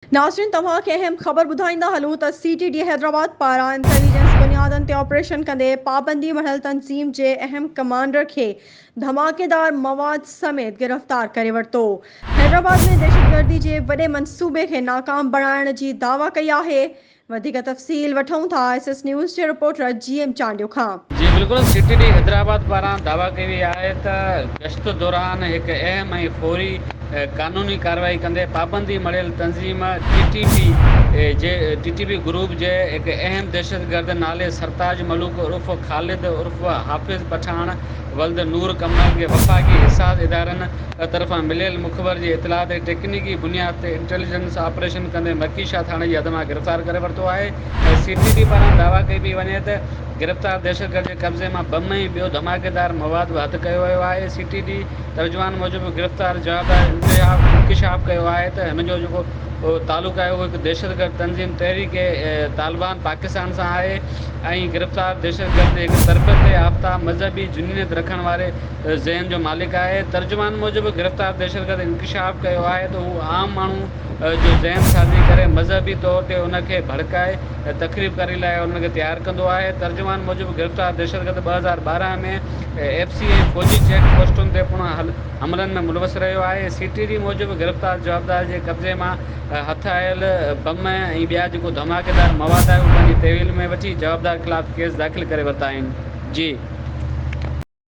ناظرين توهان کي اهم خبر ٻڌائيندا هلون ته سي ٽي ڊي حيدرآباد پاران انٽيليجنس بنيادن تي آپريشن ڪندي پابندي مڙهيل تنظيم جي اهم ڪمانڊر کي ڌماڪيدار مواد سميت گرفتار ڪري ورتو. حيدرآباد ۾ دهشتگردي جي وڏي منصوبي کي ناڪام بڻائڻ جي دعويٰ ڪئي آهي. وڌيڪ تفصيل وٺون ٿا ايس ايس نيوز جي رپورٽر جي ايم چانڊيو کان. جي بلڪل سي ٽي ڊي حيدرآباد پاران دعويٰ ڪئي وئي آهي ته گشت دوران هڪ اهم ۽ فوري قانوني ڪارروائي ڪندي پابندي مڙهيل تنظيم ٽي ٽي پي جي ٽي ٽي پي گروپ جي هڪ اهم دهشتگرد نالي سرتاج ملوڪ عرف خالد عرف حافظ پٺاڻ ولد نور قمر کي وفاقي حساس ادارن طرفان مليل مخبر جي اطلاع تي ٽيڪنيڪي بنياد تي انٽيليجنس آپريشن ڪندي مڪي شاهه ٿاڻي جي حد مان گرفتار ڪري ورتو آهي ۽ سي ٽي ڊي پاران دعويٰ ڪئي پئي وڃي ته گرفتار دهشتگرد جي قبضي مان بم ۽ ٻيو ڌماڪيدار مواد به هٿ ڪيو ويو آهي. سي ٽي ڊي ترجمان موجب گرفتار جوابدار انڪشاف ڪيو آهي ته هن جو جيڪو تعلق آهي اهو هڪ دهشتگرد تنظيم تحريڪ طالبان پاڪستان سان آهي ۽ گرفتار دهشتگرد هڪ تربيت يافته مذهبي جنونيت رکڻ واري ذهن جو مالڪ آهي. ترجمان موجب گرفتار دهشتگرد انڪشاف ڪيو آهي ته هو عام ماڻهو جو ذهن سازي ڪري مذهبي طور تي ان کي ڀڙڪائي تخريب ڪاري لاء انهن کي تيار ڪندو آهي. ترجمان موجب گرفتار دهشتگرد 2012 ۾ ايف سي ۽ فوجي چيڪ پوسٽن تي پڻ حملن ۾ ملوث رهيو آهي. سي ٽي ڊي موجب گرفتار جوابدار جي قبضي مان هٿ آيل بم ۽ ٻيا جيڪو ڌماڪيدار مواد آهي اهو پنهنجي تحويل ۾ وٺي جوابدار خلاف ڪيس داخل ڪري ورتا آهن. جي.